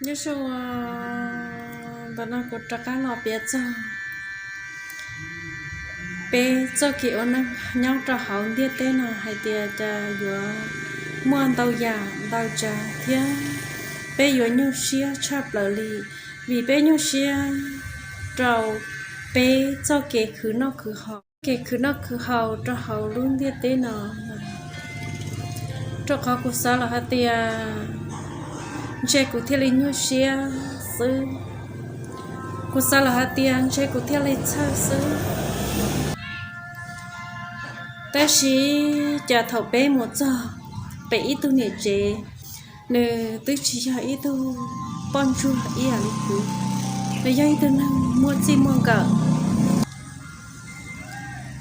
Nyob zoo, ntawm no kuv rov qab los piav txog peb txoj kev ua neej nyob rau hauv ntiaj teb no hais tias cas yuav muaj ntau yam ntau tsav thiab peb yuav nyuaj siab tshaj plaws li, vim peb nyuaj siab rau peb txoj kev khwv noj khwv haus, kev khwv noj khwv haus rau hauv lub ntiaj teb no. Rau qhov kuv xav los hais tias ntshe kuv thiaj li nyuaj siab xwb, kuv xav los hais tias ntshe kuv thiaj li txhawj xwb. Tab sis cas thaum peb mus txog pem ib tug niam tsev, nws twb tsis yog ib tug poj ntsuag ib yam li kuv, nws yog ib tug neeg muaj txij muaj nkawm.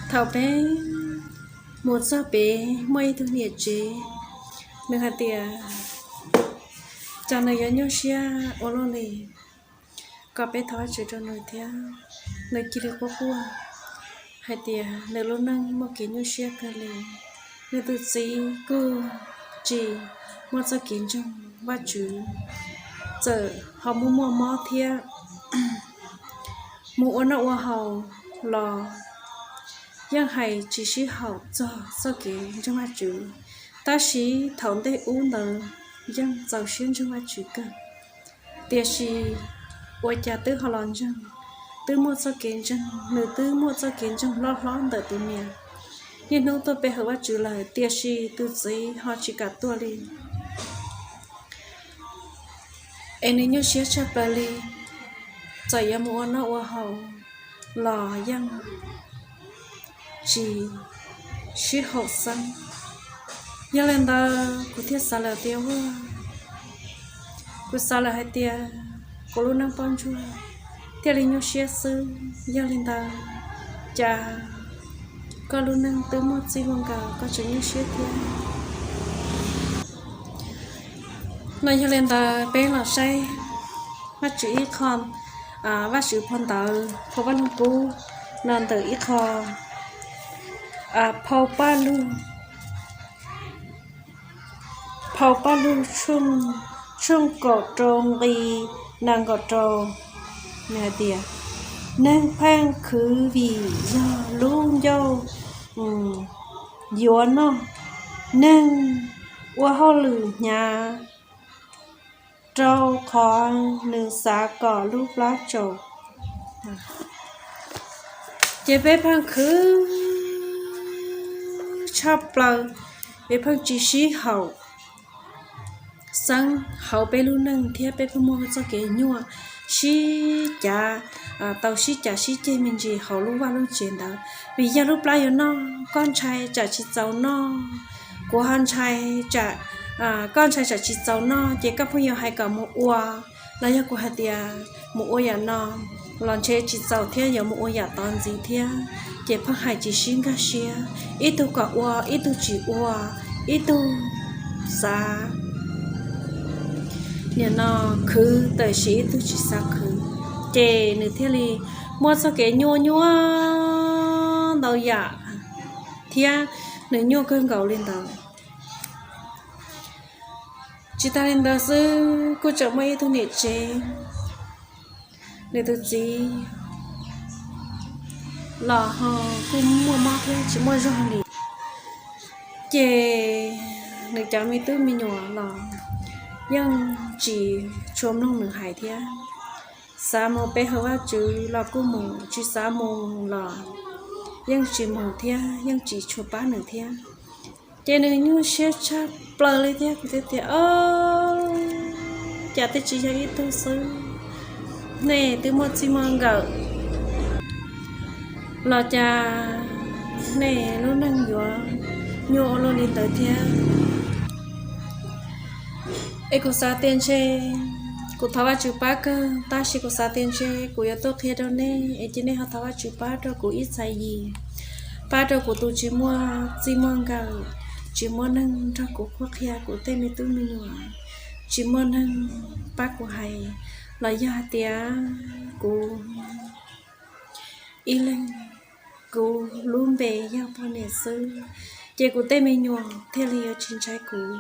Thaum peb mus txog pem muaj ib tug niam tsev, nws hais tias cas nws yuav nyuaj siab ua luaj li, kom peb thov Vajtswv rau nws thiab. Nws cia li quaj quaj hais tias nws lub neej muaj kev nyuaj siab kawg li, nws tus txiv kuj tsis muaj txoj kev ntseeg Vajtswv, txawm ho muaj muaj mob thiab, mus ua noj ua haus los yeej hais tsis sib haum txog txoj kev ntseeg Vajtswv, tab sis thaum ntej ub ntawd yeej txaus siab ntseeg Vajtswv kawg. Tiam sis ua cas twb ho los ntseeg, twb muaj txoj kev ntseeg, nws twb muaj txoj kev ntseeg hlob hlob ntawm tus niam, niaj hnub tuaj pe hawm Vajtswv lawm, tiam sis tus txiv ho tsis kam tuaj li. Es nws nyuaj siab tshaj plaws li, txawm yuav mus ua noj ua haus los yeej tsis sib haum xeeb. Yog li ntawd kuv thiaj xav lawm tias, kuv xav lawm hais tias kuv lub neej poj ntsuag thiaj li nyuaj siab xwb. Yog li ntawd, cas koj lub neej twb muaj txij muaj nkawm koj tseem nyuaj siab thiab no? Yog li ntawd peb los saib Vajtswv ib qho, Vajtswv phau ntawv phau Vaj Lug Kub no ntawm ib qho, phau Paj Lug, phau Paj Lug tshooj kaum rau nqi nees nkaum rau, nws hais tias, neeg pheej khwv vim yog lub ncauj yuav noj, neeg ua hauj lwm hnyav rau qhov nws xav kom lub plab tsaus. Ces peb pheej khwv tshaj plaws, peb pheej tsis sib haum xeeb hauv peb lub neej thiab peb pheej muaj txoj kev nyuaj sib cav, tau sib cav sib ceg me ntsis hauv lub vaj lub tsev ntawd. Vim yog lub plab yuav noj, koj ntshai tsam tsis txaus noj, kuv ho ntshai tsam, koj ntshai tsam tsis txaus noj ces koj pheej yuav hais kom mus ua, los yog kuv hais tias mus ua yam no los ntshe tsis txaus thiab yuav mus ua yam tod ntxiv thiab, ces pheej hais tsis sib nkag siab, ib tug kom ua ib tug tsis ua, ib tug xav, nim no khwv tab sis ib tug tsis xav khwv, ces nws thiaj li muaj txoj kev nyuaj nyuaj ntau yam thiab nws nyuaj kawg nkaus li ntawd. Tsis tas li ntawd xwb, kuj tseem muaj ib tug niam tsev, nws tus txiv los ho kuj muaj mob thiab tsis muaj zog li, ces nws cov me tub me nyuam los yeej tsis tshua mloog nws hais thiab. Xav mus pe hawm Vajtswv los kuj mus, tsis xav mus los yeej tsis mus thiab, yeej tsis tshua pab nws thiab. Ces nws nyuaj siab tshaj plaws li thiab, kuv thiaj tias, o, cas twb tsis yog ib tug xwb, nej twb muaj txij muaj nkawm los cas nej lub neej yuav nyuaj ua luaj li ntawd thiab? Es kuv xav tias ntshe kuv thov Vajtswv pab kawg, tab sis kuv xav tias ntshe kuv yuav tuaj qhia rau nej es cia nej ho thov Vajtswv pab rau kuv ib txhais yis, pab rau kuv tus tsis muaj txij muaj nkawm, tsis muaj neeg nrog kuv qhuab qhia kuv tej me tub me nyuam, tsis muaj neeg pab kuv hais, los yog hais tias kuv ib leeg, kuv lub npe yog poj niam xwb, ces kuv tej me nyuam thiaj li yuav tsis ntshai kuv,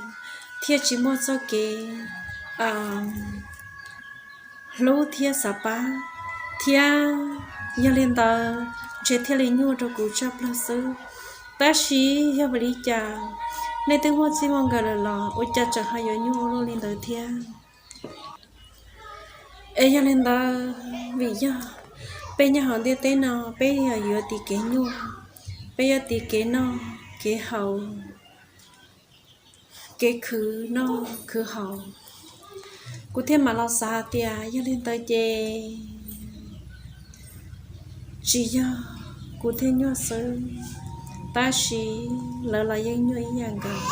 thiaj tsis muaj txoj kev hlub thiab xav pab, thiab yog li ntawd ntshe thiaj li nyuaj rau kuv tshaj plaws xwb. Tab sis yog vim li cas nej twb muaj txij muaj nkawm lawm los ua cas tseem ho yuav nyuaj ua luaj li ntawd thiab? Es yog li ntawd, vim yog peb nyob hauv ntiaj teb no peb yog yuav tiv kev nyuaj, peb yuav tiv kev noj kev haus, kev khwv noj khwv haus. Kuv thiaj mam los xav tias yog li ntawd ces tsis yog kuv thiaj nyuaj xwb, tab sis lawv los yeej nyuaj ib yam nkaus,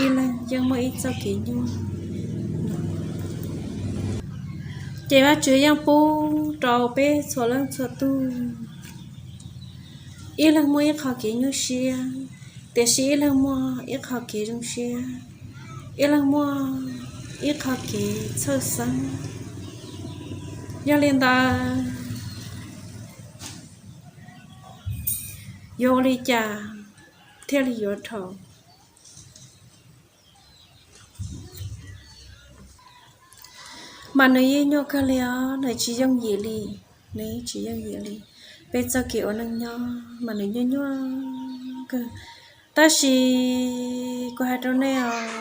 ib leeg yeej muaj ib txoj kev nyuaj. Ces Vajtswv yeej pub rau peb txhua leej txhua tus, ib leeg muaj ib qho kev nyuaj siab, tiam sis ib leeg muaj ib qho kev zoo siab, ib leeg muaj ib qho kev txhawj xeeb. Yog li ntawd, yuav ua li cas thiaj li yuav dhau? Mas nws yeej nyuaj kawg li os, nws tsis yooj yim li, nws tsis yooj yim li. Peb txoj kev ua neej nyob mas nws nyuaj nyuaj kawg. Tab sis kuv hais rau nej os,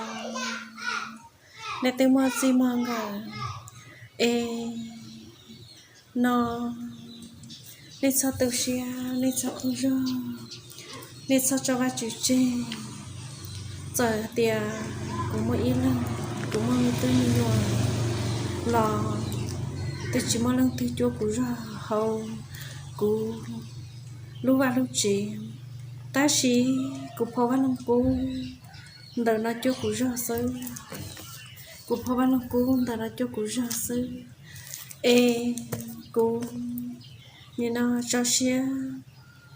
nej twb muaj txij muaj nkawm es no, nej txhob tu siab, nej txhob qaug zog, nej txhob tso Vajtswv tseg. Txawm tias kuv muaj ib leeg, kuv muaj me tub me nyuam los twb tsis muaj leej twg cuab kuv zog hauv kuv lub vaj lub tsev, tab sis kuv phau Vaj Leej Kub ntawm no cuab kuv zog xwb. Kuv phau Vaj Leej Kub ntawm no cuab kuv zog xwb. Es kuv nim no tso siab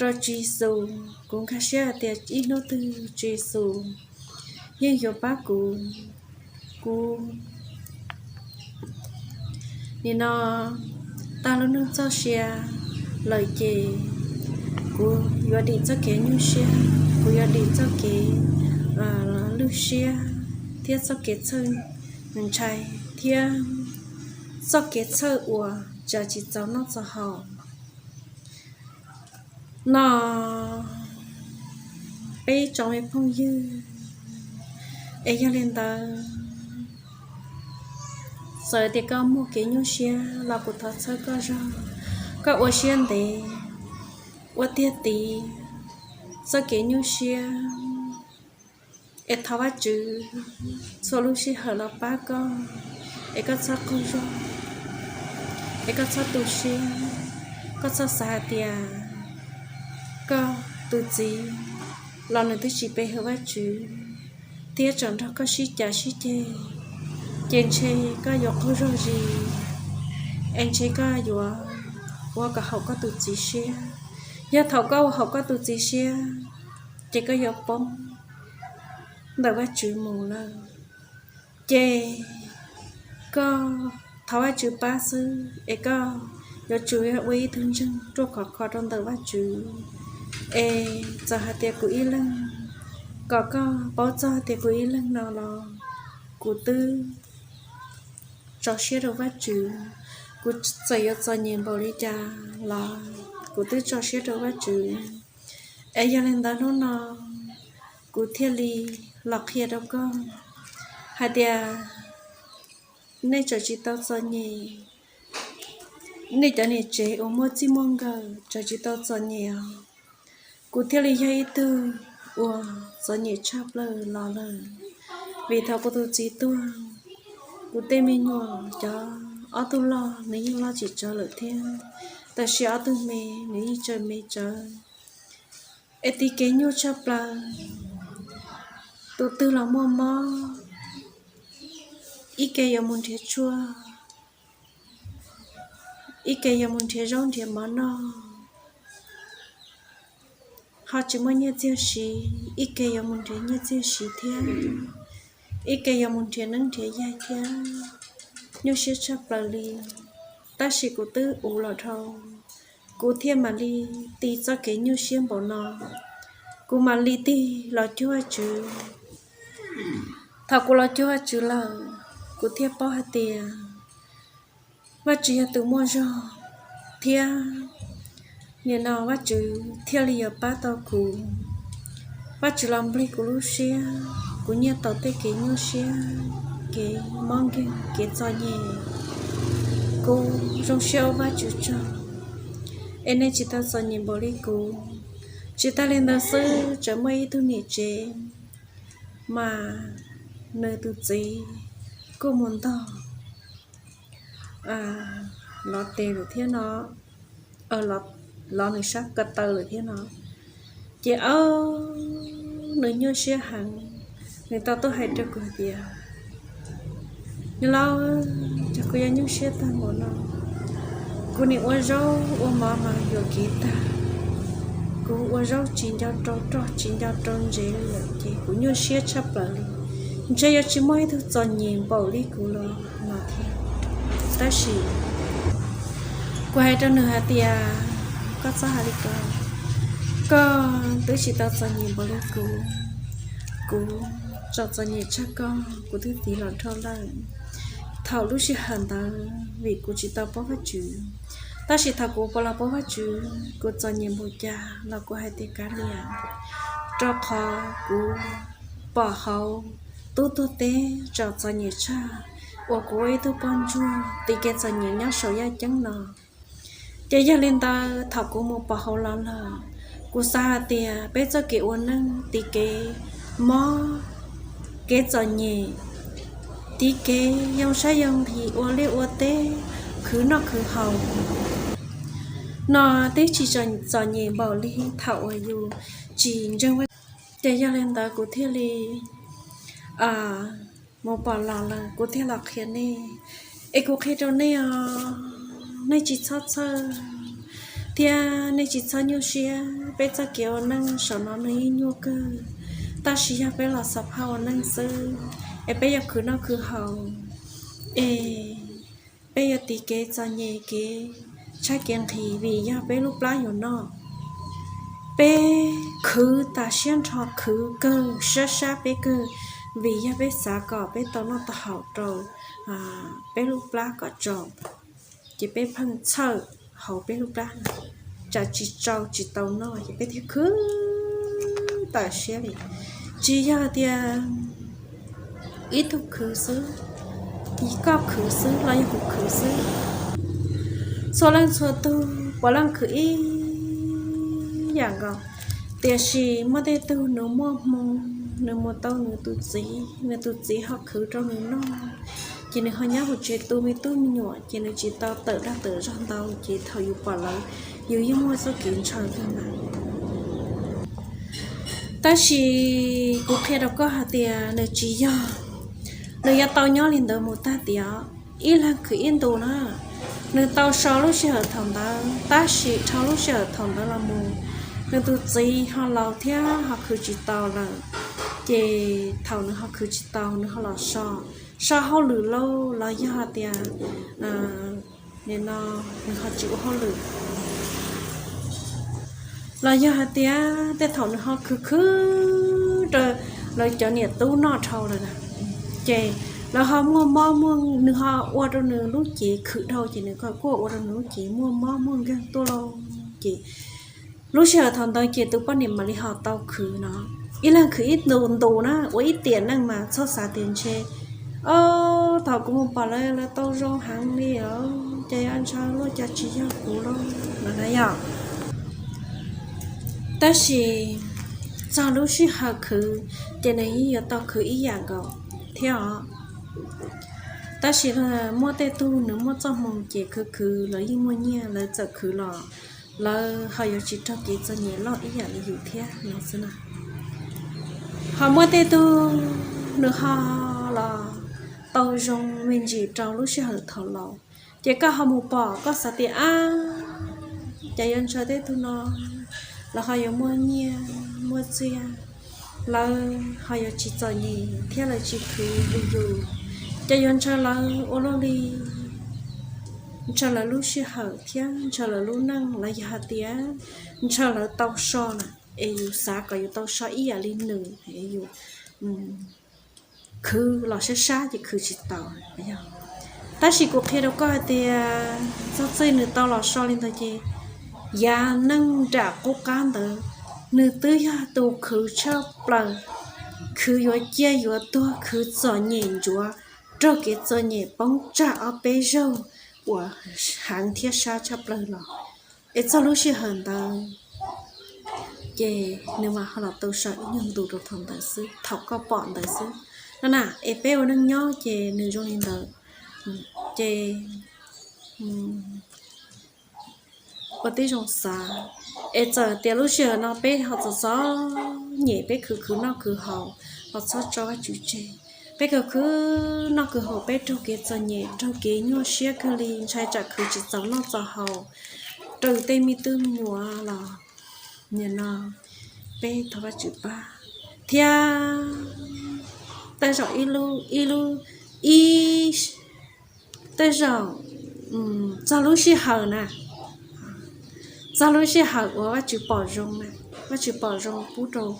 rau Tswv Yexus, kuv nkag siab hais tias ib hnub twg Tswv Yexus yeej yuav pab kuv. Kuv nim no tag lub neej txoj sia lawm ces kuv yuav dim txoj kev nyuaj siab, kuv yuav dim txoj kev lwj siab thiab txoj kev txhawj ntshai thiab txoj kev txhawj uas tsa tsis txaus noj txaus haus no. Peb tsoom me phooj ywg, es yog li ntawd, txawm tias koj muaj kev nyuaj siab los kuv thov txhawb koj zog, koj ua siab ntev, ua tiag tiv txoj kev nyuaj siab, es thov Vajtswv txhua lub sij hawm los pab koj, es koj txhob qaug zog, es koj txhob tu siab, koj txhob xav hais tias koj tus txiv los nws twb tsis pe hawm Vajtswv thiab tseem nrog koj sib cav sib ceg, ces ntshe koj yuav qaug zog zis, es ntshe koj yuav ua kom haum koj tus txiv siab. Yog thaum koj ua haum koj tus txiv siab, ces koj yuav poob ntawm Vajtswv mus lawm. Ces koj thov Vajtswv pab xwb, es koj yuav tsum ua ib tug ntseeg ruaj khov kho rau ntawm Vajtswv. Es txawm hais tias kuv ib leeg, kom koj paub txog tias kuv ib leeg no los kuv twb tso siab rau Vajtswv. Kuv txawm yuav txom nyem npaum li cas los kuv twb tso siab rau Vajtswv. Es yog li ntawd hnub no kuv thiaj li los qhia rau koj hais tias nej tseem tsis tau txom nyem, nej cov niam tsev uas muaj txij muaj nkawm tseem tsis tau txom nyem os. Kuv thiaj li yog ib tug uas txom nyem tshaj plaws los lawm, vim thaum kuv tus txiv tuag, kuv tej me nyuam cov ob tug loj nws yeej loj tsis tsawg lawm thiab, tab sis ob tug me nws yeej tseem me tsawv. Es tiv kev nyuaj tshaj plaws, tus twg los muaj mob, ib ke yuav mus nrhiav tshuaj, ib ke yuav mus nrhiav zaub nrhiav mov noj, ho tsis muaj nyiaj txiag siv, ib ke yuav mus nrhiav nyiaj txiag siv thiab, ib ke yuav mus nrhiav neeb nrhiav yaig thiab, nyuaj siab tshaj plaws li. Tab sis kuv twb ua los dhau, kuv thiaj mam li tiv txoj kev nyuaj siab npaum no, kuv mam li tig los cuag Vajtswv. Thaum kuv los cuag Vajtswv lawm, kuv thiaj paub hais tias Vajtswv yog tus muaj zog, thiab nim no Vajtswv thiaj li yuav pab tau kuv. Vajtswv los nplig kuv lub siab, kuv nyiaj tau tej kev nyuaj siab, kev mob nkeeg, kev txom nyem. Kuv zoo siab ua Vajtswv tsaug, es nej tsis tau txom nyem npaum li kuv. Tsis tas li ntawd xwb, tseem muaj ib tug niam tsev mas nws tus txiv kuj mus ntog lov tes lawm thiab no, lov nws sab ko taw lawm thiab no. Ces ob, nws nyuaj siab heev, nws tau tuaj hais rau kuv tias, Niam laus, cas kuv yuav nyuaj siab tag npaum no? Kuv nim ua zaub ua mov mas yuam kev tag, kuv ua zaub tsis nco rau roj tsis nco rau ntsev li lawm ces kuv nyuaj siab tshaj plaws li. Ntshe yuav tsis muaj ib tug txom nyem npaum li kuv los no thiab. Tab sis kuv hais rau nws hais tias, Koj txhob hais li ko, koj twb tsis tau txom nyem npaum li kuv. Kuv txom txom nyem tshaj koj, kuv twb tiv los dhau lawm. Thaum lub sij hawm ntawd vim kuv tsis tau paub Vajtswv, tab sis thaum kuv los paub Vajtswv, kuv txom nyem npaum cas los kuv hais tias kav liam, rau qhov kuv pom hauv tub tuag teb txom txom nyem tshaj uas kuv ua ib tug poj ntsuag tiv kev txom nyem nyob saum yaj ceeb no. Ces yog li ntawd thaum kuv mus pom hauv los lawm, kuv xav hais tias peb txoj kev ua neej tiv kev mob, kev txom nyem, tiv kev yoo sab yoo nqhis ua liaj ua teb, khwv noj khwv haus no twb tsis txom nyem npaum li thaum uas yus tsis ntseeg Vajtswv. Ces yog li ntawd kuv thiaj li mus pom los lawm kuv thiaj los qhia nej. Es kuv qhia rau nej os, nej tsis txhob txhawj thiab nej tsis txhob nyuaj siab. Peb txoj kev ua neej saum no nws yeej nyuaj kawg, tab sis yog peb los xav phaj ua neej xwb, es peb yuav khwv noj khwv haus, es peb yuav tiv kev txom nyem kev tshaib kev nqhis vim yog peb lub plab yuav noj. Peb khwv tas siab nrho, khwv kawg, sab sab peb kawg, vim yog peb xav kom peb tau noj tau haus rau peb lub plab kom tsaus, ces peb pheej txhawj hauv peb lub plab, tsam tsis tsau tsis tau noj ces peb thiaj khwv tas siab li. Tsis yog tias ib tug khwv xwb, koj khwv xwb los yog kuv khwv xwb, txhua leej txhua tug puav leej khwv ib yam nkaus. Tiam sis muaj tej tug nws muaj hmoo, nws mus tau nws tus txiv, nws tus txiv ho khwv rau nws noj, ces nws ho nyob hauv tsev tu me tub me nyuam ces nws tsis tau tawm dag tawm zog ntau, ces thaum yus pom lawv, yus yeej muaj txoj kev ntshaw kawg mas. Tab sis kuv qhia rau koj hais tias nws tsis yog, nws yuav tau nyob li ntawd mus tag tiam, ib leeg khwv ib ntus na. Nws tau so lub sij hawm thaum ntawd, tab sis dhau lub sij hawm thaum ntawd los mus, nws tus txiv ho laus thiab ho khwv tsis tau lawm. Ces thaum nws ho khwv tsis tau, nws ho los so, so hauj lwm lauj los yog hais tias nim no nws ho tsis ua hauj lwm, los yog hais tias tej thaum nws ho khwv khwv rau lawv cov niam tub noj dhau lawm na, ces lawv ho muaj mob muaj, nws ho ua rau nws lub cev khwv dhau ces nws kuj ua rau nws lub cev muaj mob muaj nkeeg tuaj lauj. Ces lub sij hawm thaum ntawd ces tus poj niam mam li ho tau khwv no. Ib leeg khwv ib ntus ntus na, ua ib tiam neej mas txhob xav tias ntshe, o, thaum kuv mus pom lawv, lawv tau zoo heev li os, ces yuav ntshaw luaj cas tsis yog kuv lauj no na yom. Tab sis txog lub sij hawm khwv ces nws yeej yuav tau khwv ib yam nkaus thiab os. Tab sis muaj tej tug nws muaj txoj hmoo ces khwv khwv lawv yeej muaj nyiaj, lawv txawm khwv los lawv ho yuav tsis raug kev txom nyem loj ib yam li yus thiab no xwb na. Ho muaj tej tug nws ho los tau zoo me ntsis rau lub sij hawm thaum laus, ces koj ho mus pom koj xav tias ab, cas yuav ntshaw tej tug no, lawv ho yuav muaj nyiaj muaj txiag, lawv ho yuav tsis txom nyem thiab lawv tsis khwv li yus, ces yuav ntshaw lawv ua luaj li. Ntshaw lawv lub sij hawm thiab ntshaw lawv lub neej, los yog hais tias ntshaw lawv tau so na, es yus xav kom yus tau so ib yam li nws, yus khwv los sab sab ces khwv tsis tau. Tab sis kuv qhia rau koj hais tias txog txij nws tau los so li ntawd ces yav neej nram qub qab ntawd nws twb yog tus khwv tshaj plaws, khwv yuav ciaj yuav tuag, khwv txom nyem ntsuav, raug kev txom nyem poob tsag ob peb zaug uas heev thiab sab tshaj plaws los. Es txog lub sij hawm ntawd ces nws mam ho los tau so ib nyuag ntu rau thaum ntawd xwb, thaum koj pom ntawd xwb no na. Es peb ua neej nyob ces nws zoo li ntawd. Ces ua tib zoo xav, es txawm tias lub sij hawm no peb ho txom txom nyem, peb khwv khwv noj khwv haus los txhob tso Vajtswv tseg. Peb khwv khwv noj khwv haus, peb raug kev txom nyem, raug kev nyuaj siab kawg li, ntshai tsam khwv tsis txaus noj txaus haus rau tej me tub me nyuam los nim no peb thov Vajtswv pab thiab. Tej zaum ib lub, ib lub, ib tej zaum txog lub sij hawm na, txog lub sij hawm uas Vajtswv pom zoo na, Vajtswv pom zoo pub rau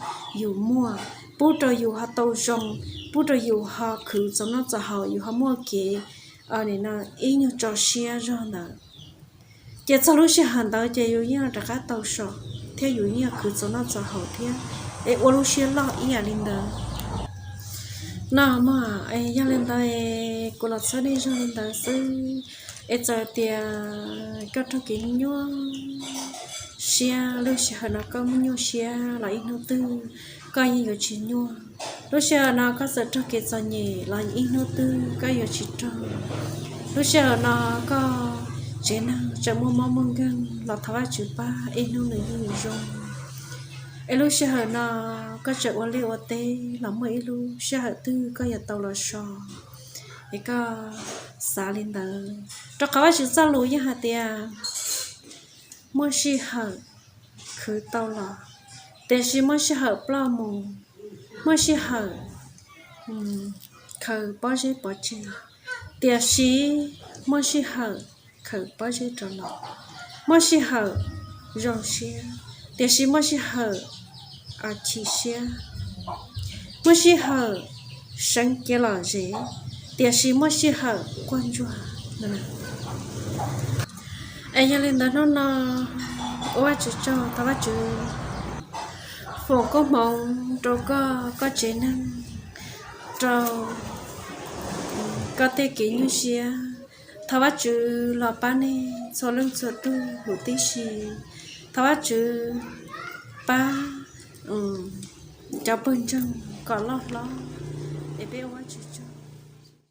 yus muaj, pub rau yus ho tau zoo, pub rau yus ho khwv txaus noj txaus haus, yus ho muaj kev nim no ib nyuag tso siab zog ntawd. Ces txog lub sij hawm ntawd ces yus yeej rov qab tau so thiab yus yeej khwv txaus noj txaus haus thiab, es ua lub siab loj ib yam li ntawd no mog. Yog li ntawd kuv los txhawb nej zog li ntawd xwb. Es txawm tias koj raug kev nyuaj siab, lub sij hawm no koj muaj nyuaj siab los ib hnub twg koj yeej yuav tsis nyuaj. Lub sij hawm no koj txawm raug kev txom nyem los ib hnub twg koj yuav tsis raug. Lub sij hawm no koj tsev neeg tseem muaj mob muaj nkeeg los thov Vajtswv pab ib hnub nws yeej yuav zoo. Es lub sij hawm no koj tseem ua liaj ua teb los muaj ib lub sij hawm twg koj yuav tau los so. Es koj xav li ntawd, rau qhov Vajtswv txoj lus yeej hais tias muaj sij hawm khwv tau los, tiam sis muaj sij hawm ploj mus, muaj sij hawm khaws pob zeb pov tseg, tiam sis muaj sij hawm khaws pob zeb rov los, muaj sij hawm zoo siab, tiam sis muaj sij hawm chim siab, muaj sij hawm seev cev lom zem, tiam sis muaj sij hawm quaj ntsuag. Es yog li ntawd hnub no ua Vajtswv tsaug, thov Vajtswv foom koob hmoov rau koj, koj tsev neeg, rau koj tej kev nyuaj siab. Thov Vajtswv los pab nej txhua leej txhua tug huv tib si. Thov Vajtswv pab cov pawg ntseeg kom loj hlob. Es peb ua Vajtswv